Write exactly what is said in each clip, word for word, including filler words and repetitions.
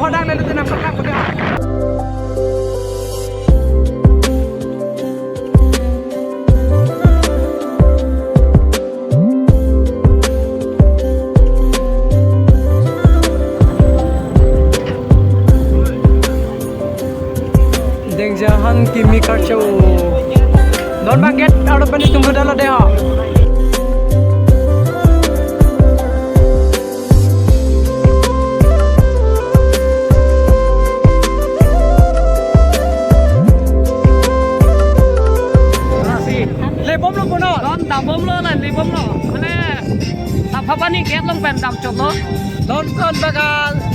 Mohodak le le tenam petak petak. Dengjahan kimi karcho. Non bang gate arlo pen itum bedala deha. Lebomlo kono? Non dambomlo la, lebomlo. Mane, Lapha Pani gate along pen damchotlo. Non kon baga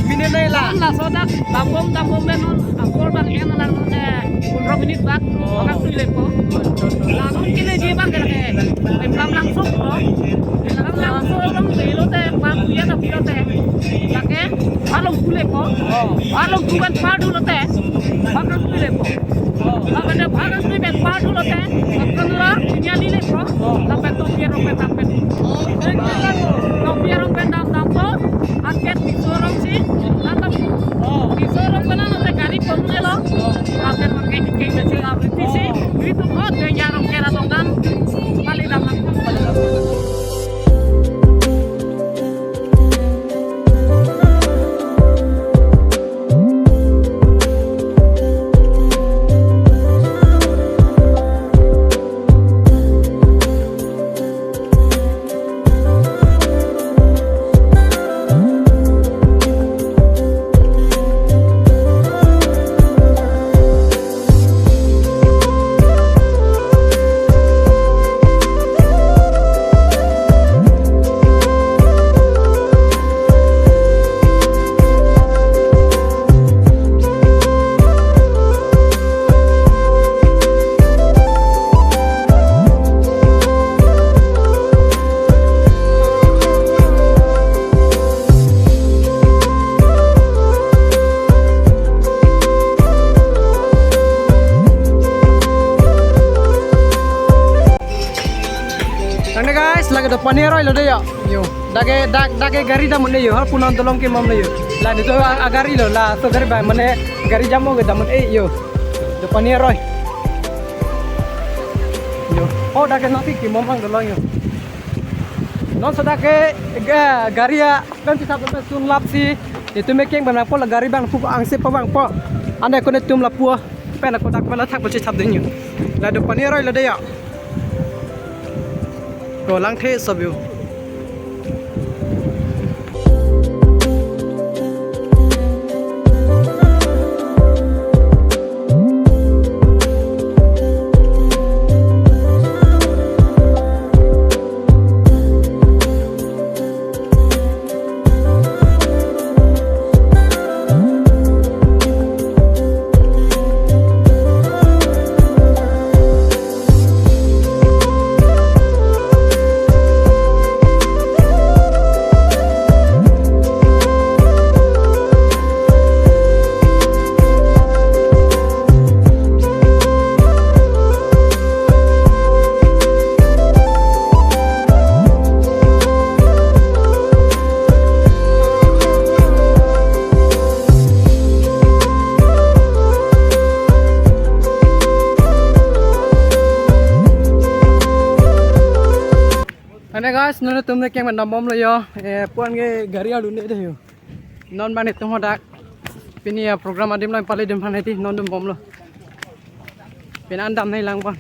minit nai la? Non laso dak dambom dambom pen non apor bang en lang non, eh, pondro minit bak. Oh. Bang kak tui lepo. La non keleji bang ke lake. Em kam langso ko. Em kam langso along le lote bang kuya na pilote. Lake, bhalong kulepo. Oh. Bhalong kuban padu lote. Bang kak tui lepo. Oh. Lapen de bhalong tui pen padu lote. Bang kak la, inya li lepo. Oh. Lapen to piero pen tapen. Oh, thank you. To piero pen dam dampo. Angket Tisorong si, nangkap. Oh. Tisorong pala nang gari pom lelo. Oh. Lapen makai tikai kecil abri tisi. Oh. Itu hot yang jarang kera tongkan. Kali dalam. Tangte guys, lake do pani aroi lo de yo. Yo, dak ke, dak, dak ke gari dam un-e yo, ha punon dolong ke mom lo yo. La nelitum a, agari lo, laso gari bang mane gari jamo ke dam un-e yo. Do pani aroi. Yo. Oh, dak ke nasi ke mom bang dolong yo. Non so dak ke ga, gari a, kan si sab sun lap si. Itum mekeng bang po la gari bang pu angse pa bang po. Ane ko netum lapu pen ako dak pala thak pachethap dunyo. La do pani aroi lo de yo. Ko langthe sob yo. Ane guys, non netum mekeng bang dam bom lo yo. Eh, puan ke gari alun de yo. Non bang netum hadak Pini a-program adim lo pali adim aphan hedi non dun bomlo. Pini an damnei lang pon.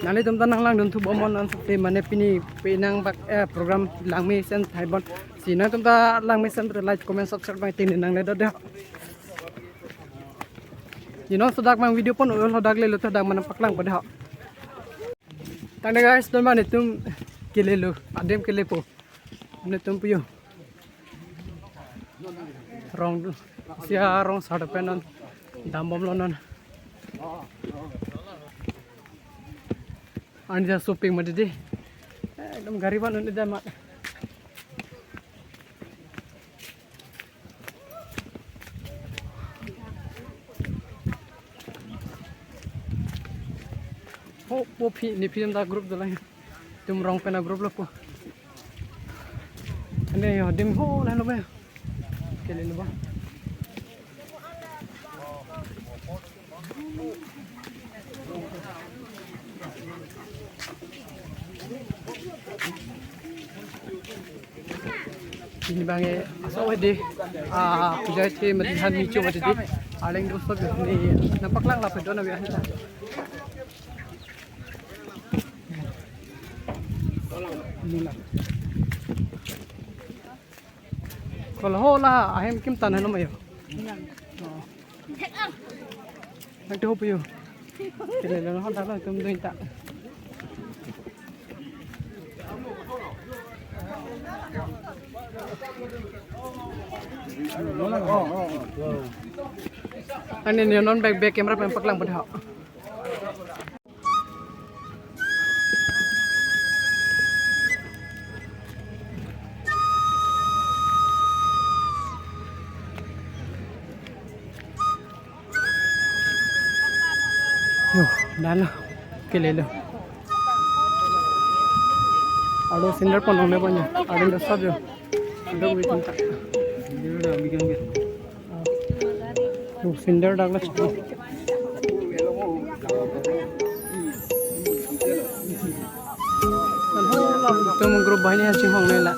Nanglitum ta nang langdun thu bomnon non sate mane pini penang bak, eh, program langmesen thai bon. Si nangtum ta langmesen like, comment, subscribe bang ting nang le do de. Ino sodak mang video pon olo dak lelo to dak mana paklang pada. Tangte guys, don mane tum kelelo, adim kelepo. Netum puyo. Rong sia rong sar pen non dam bomlo non. Ani ja shopping mati di. Ekdom gari ban un dam. Ho, po phi, ne phi ta group dolang. Tum rong pen a-group lo po. Ane yo, dim ho, lalo ba. Kelelo ba. Pini bang e, aso hedi, ah, puja te mati han micho mati di, arleng do sob ni, nang paklang lapen do na biya. Nila. Kol ho la, ahem kim tan hano mayo. Oh. Nang te ho puyo. Kelelo ho dalo tum dun ta. Ani ne non bag bag camera pen paklang pada. Yo, dalo. Kelelo. Aro sandal pon nong ne pon yo. Aro do sob yo. Ado waiting ta. Yo, sandal dak la. Tum group banghini hasi hong ne la.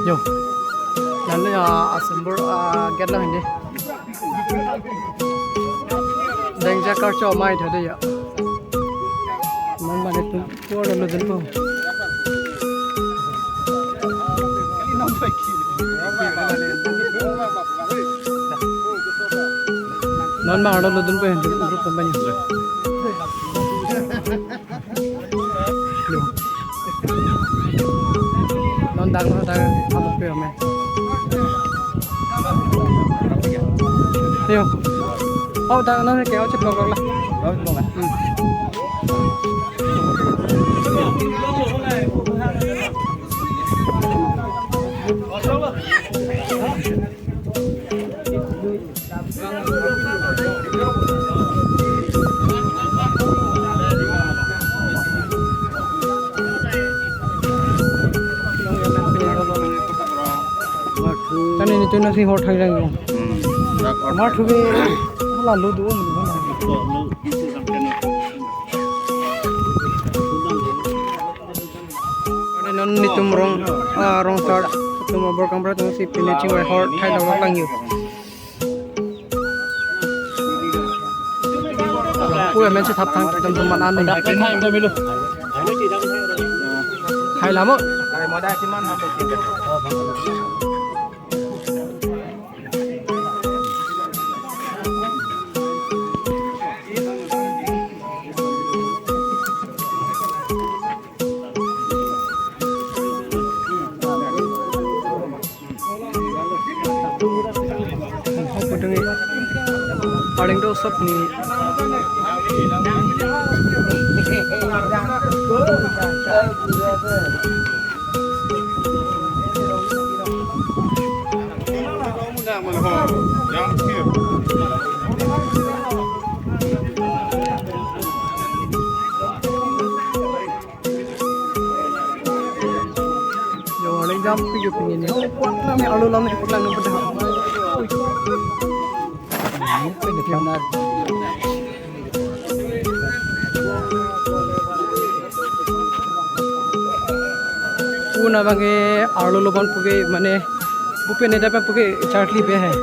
Yo. Nanle ya asembur, ah, gate lang hende. Dengja karcho mai thade ya. Non mane tum por lo dun po. Non ma lo dun po hende group banghini. Yo. Non dak non dak amat pe amen. Yo. Oh, dak non ke oh, chip lok lok la. Hmm. Tani ni tu nasi hor thang jang yo. Hmm. Mar thu be la lu du. Ani non netum rong, ah, rong sar, tum abor kampra tum si pine chingvai hor thai dong lang yo. Pura men si thap thang, tum tum man ani. Hai lamo. Paling do sop ni. Yo, leng jam pi yo pini ni. Oh, kuat na mi alu lam ni, kuat na mi pedah. Ini pedah panas. Pu nabang ke arlo loban puke mane pupe ne dapat puke charkli pe hai.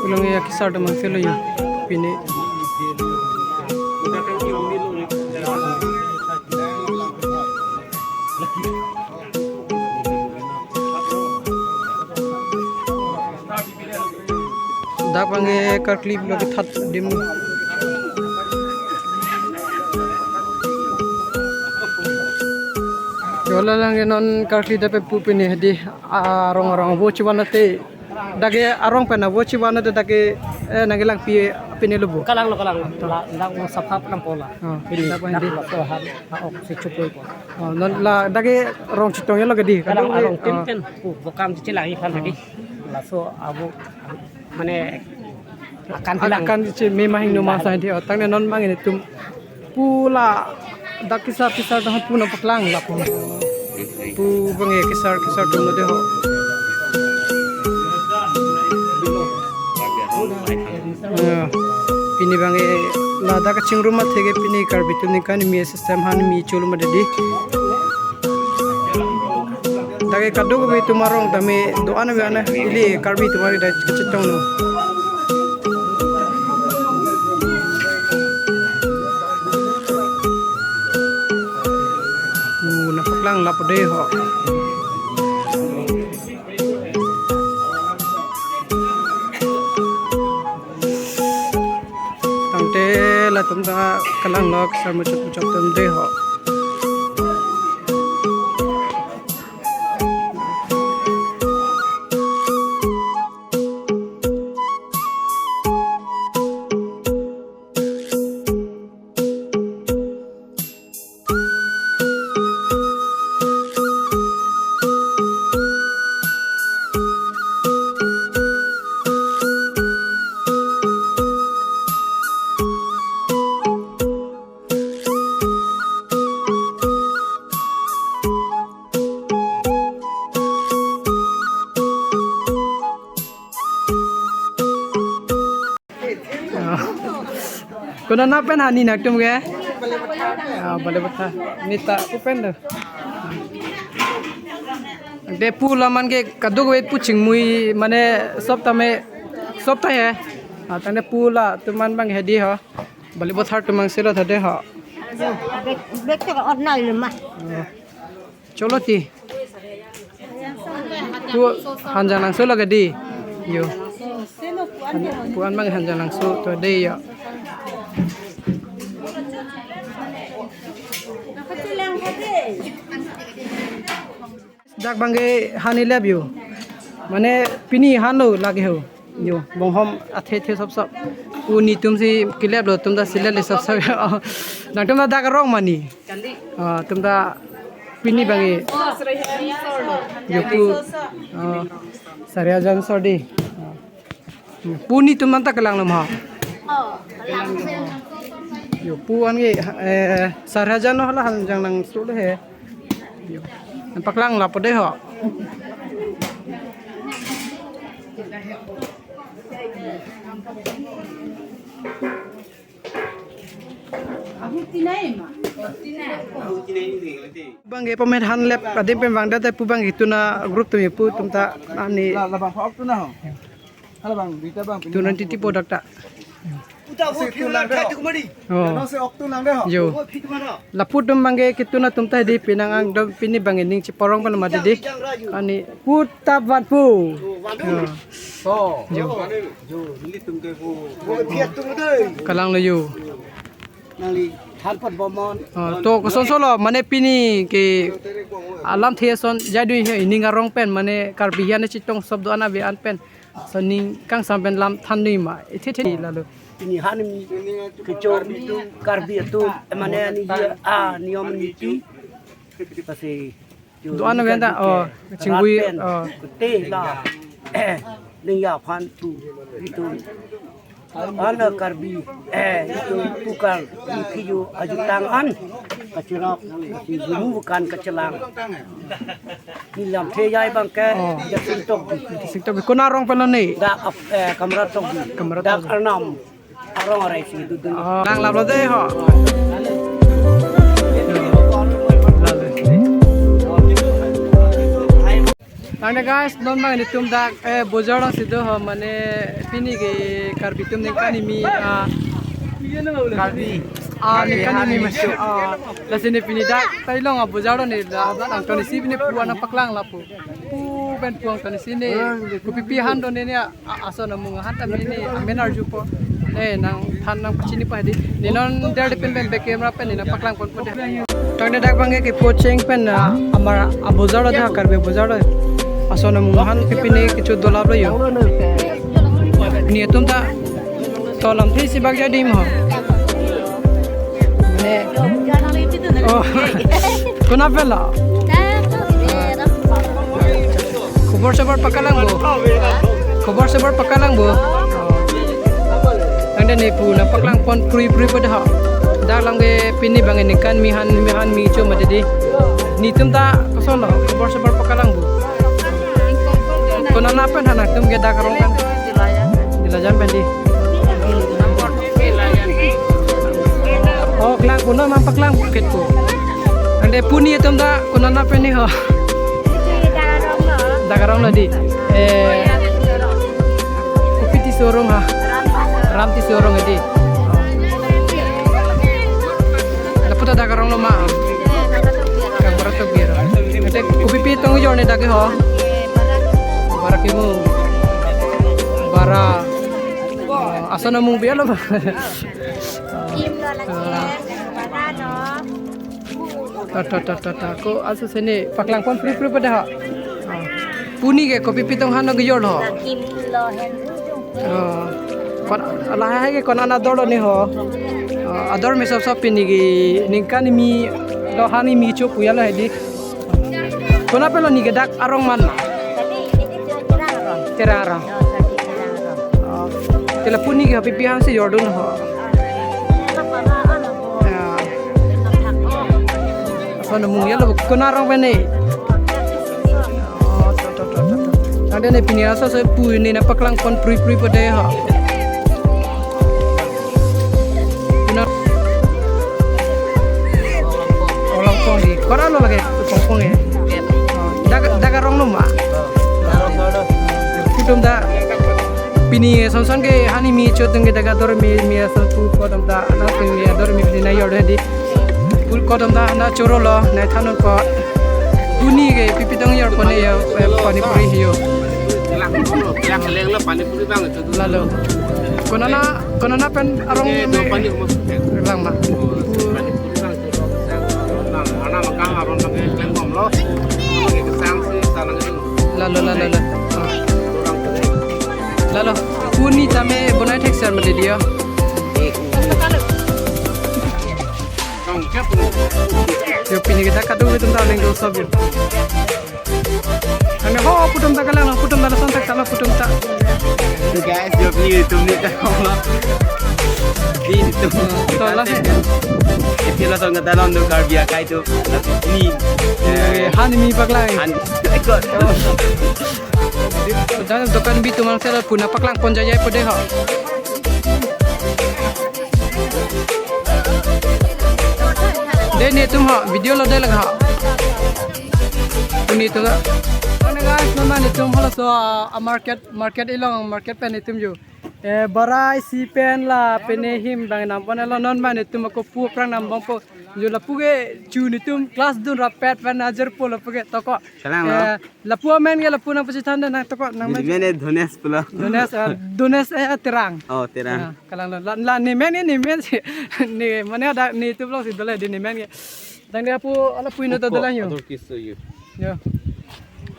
Ulang ya kisar damang selo yo pine. Dak bang ke karkli lo ke that dim. Jola lang ke non karkli dapat pupe ne hedi arong arong vo chivan ate. Dak ke arong pen vo chivan ate dak ke eh nang langpi pine lo vo. Kalang lo, kalang lo. La, dak mo sapha lam pola. Oh, pine dak bang dak hedi. Lo so han ha ok si chupoi ko. Oh, non la dak ke rong chitong ya lo ke di. Kalang arong tim pen pu vokam chilang iphan hedi. Laso avo mane akan hilang. Akan chi me mahing no masa di otang ne non bang ini tum pu la dak kisar kisar dah pu na paklang la pu. Pu bang e kisar kisar tum na de ho. Eh, pini bang e la dak kachingrum athe ke pini Karbi tum ni kan mi system han mi chul ma de di. Dak ke kadokave atum arong tame do-an ave ana ili Karbi atum ari dak kachetong lo. Uh, na paklang lap de ho. Tangte latum ta kalang lok sar muchot muchot tum de ho. Konat pen hani nangtum ke? Ah, Balebotha. Neta pu pen do. De pu laman ke kadokave pu chingmui mane sop tame sop ta he. Ah, tane pu latum an bang hedi ho. Balebotha atum an selo thade ho. Bek, bek to on nai le ma. Oh. Cholo ti. Pu Hanjanglangso lake di. Yo. Pu an bang Hanjanglangso to de yo. Dak bang ke hani lep yo. Mane pini han lo lake ho. Yo, bonghom athe the sop sop. Pu netum si kelep lo, tum ta si le le sop sop. Nangtum ta dak arong mani. Ah, tum ta pini bang e. Yo pu. Ah, Sariajan Sordi. Ah. Pu netum an ta kelang lo ma. Yo pu an ke eh Sariajan no hala Hanjanglangso le he. Yo. Paklang lapu de ho. Bang ke pamet han lep adim pen bang data pu bang itu na group tum pu tum ta ani. La, la bang hok tu na ho. Hala bang, bita bang, tu nanti tipo dak ta. Uta vo si tu phiu lang lang thai thai tu kumari. Oh. Nang se ok tu lang de ho. Yo. Vo phiu tu mara. Lapu tum bang ke kitu na tum ta di pinang ang dom pini bang ning chiporong pan ma di. Jang, jang ra ju. Ani puta van pu. Oh, van pu. Yo. Oh. Yo. Yo, neli tum ke vo. Vo phiat tu de. Kalang lo yo. Nangli han pot bomon. Oh, to koson solo mane pini ke alam the son jadui he ning arong pen mane Karbi hian chetong sop do-an ave an pen. So ning kangsam pen lam than nui ma. Ithe the lalo. Pini han mi kecho mi tu Karbi atum emane ani dia a niom niti. Pasi do-an ave ta, oh, chingui, rat pen, oh. Kute la. Ning ya phan tu itu. Ana Karbi, eh, itu tukang, itu yo ajutang an. Kachirap, si bumu bukan kachelang. Nilam the jai bang ke, oh. Dak Singtok di. Singtok di. Konat arong pen lo ne? Dak ap, eh, Kamra Tok di. Kamra Tok di. Dak Arnam. Rong orai si dudun. Oh, nang laplo dei ho. Nang dei guys, non bang nelitum dak, eh, bojar along si do ho, mane pini ke Karbi atum ningkan kimi, ah, Karbi. Ah, Karbi ningkan kimi Hani mas-, Micho. Ah, lasi ne pini dak, ta ilong, ah, bojar along ne la, angton isi pini puan nangpaklang lapu. Pu pen puan angton isi ne, kopipi ahan do ne ne, ah, a-, ason amung ahan ta mene amen arjupo. Ne nangthan nangpachinipo hedi. Ne non der de pen pen back camera pen ne nangpaklangponpo dei. Tangte dak bang ke Pocheng pen, ah, amar abojar lo dei, Karbi abojar lo. Ason amung ahan pipi ne kecho dolap lo jo. Netum ta to lamthe isi bak jadim ho. Ne. Oh. Konat pen lo? Khobor sobor paklangpo. Khobor sobor paklangpo. Tangte ne pu nangpaklangpon prui prui po dei ho. Dak alam ke pini bang ningkan kimi han kimi han kimi cho mati dei. Netum ta koson lo, khobor sobor paklangpo. Konat pen han nangtum ke dak arong kan. Dilajan pen dei. Oh, klangpo, non nangpaklangpo ketpo. Tangte pu netum ta konat pen ne ho. Dak arong lo dei. Eh, kopi Tisso arong ha. Ram Tisso arong dei. Lapu ta dak arong lo ma. Kang Baratok Biro. Tangte kopipi tong jor ne dak ho. Bara kimu. Bara. Ason amung biar lo ma. Kim lo lagi. Bara no. Ta, ta, ta, ta, ta. Ko aso sene paklangpon prui prui po dei ho. Ah. Pu ne ke kopipi tong han lo kejor lo. Kim lo hen. Oh. Kon lahai ke konat ador lo ne ho. Oh, ador me sop sop pini ke ningkan kimi lo han kimi cho pu ya lo hedi. Konat pen lo ne ke dak arong man. Tapi ini Terang arong. Terang arong. Oh, saki Terang arong. Oh. Te la pu ne ke pipi ahan si jordun ho. Ya. Ason amung ya lo konat arong pen ne. Oh, to, to, to, to, to. Tangte ne pini aso se pu ne nangpaklangpon prui prui po dei ho. Pina. Olangpong dei. Kora lo lagi pongpong ya. Dak, dak arong lo ma. Pu atum ta pini son son ke han kimi cho atum ke dak ador kimi kimi ason pu ko atum ta na kimi ador kimi pini na jor dei. Pu ko atum ta na choro lo, na thannon ko. Pu ne ke pipi tong jorpo ne ya, eh, pani puri jo. Yang leng lo pani puri bang cho. Lalo. Konat, konat pen arong eh, do ne pani ko. Lang ma. Pani puri bang cho. Lang, ana makang arong bang klem bom lo. Bang kesang si salang itu. Lalo, lalo, lalo. Lalo, pu ne tame bonai thek sar mati dei ho. Jo pini kita kadu itu ta leng do sob jo. Ane ho pu atum ta kalang, pu atum ta lason tak kalang pu atum ta. So guys, jo pini YouTube ni ta kalang. Di YouTube. To lah. Iti lason kata lawan do Karbi akai atum. Ni. Eh, han kimi paklang. Han. Ekor. Dak dokan bi atum angsel pu nangpaklangpon jai jai po dei ho. Dei netum ho, video lo dei lang ho. Pu netum la. Mana guys, mana netum halaso, ah, market, market ilong, market pen netum jo. Eh, bara isi pen la pene him bang nangpon lo non ma netum ako pu aphrang nangpon po. Jo lapu ke chu netum class dun rapet pen ajirpo lapu ke toko. Kalang lo. Eh, lapu amen ke lapu nangpachethang dei nang toko nang. Mene Dones pulo. Dones, eh, Dones, eh, Terang. Oh, Terang. Ah, kalang lo. La, la ne men ke ne men si. Ne mane dak netum lo si dole dei ne men ke. Tangte apu ala pu ino ta dole jo. Ador kiso jo. Jo.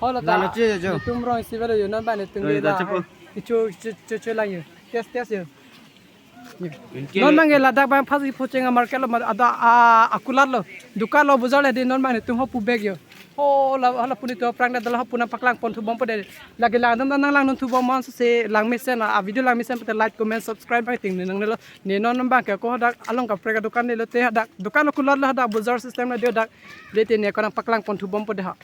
Ho la ta. Lalo che jo. Netum rong isi velo jo non bang netum. Oi, ta la chepo. Kecho, cho, cho, cho lang jo. Test, test jo. Non bang ke ladak bang phasi Pocheng amarket lo ma ada, ah, akulat lo. Dukan lo bojar lo dei non bang netum ho pu bek jo. Ho la, hala pu netum aphrang dak dala ho pu nangpaklangpon thu bompo dei. Lake langdam ta nanglangdun thu bom man se langmesen a, a video langmesen pute like, comment, subscribe bang ting ne nangnelo. Ne non bang ke ko dak along kaprek adukan dei lo te dak dukan lo kulat lo dak bojar system lo dei dak. Dei te ne ko nangpaklangpon thu bompo dei ha.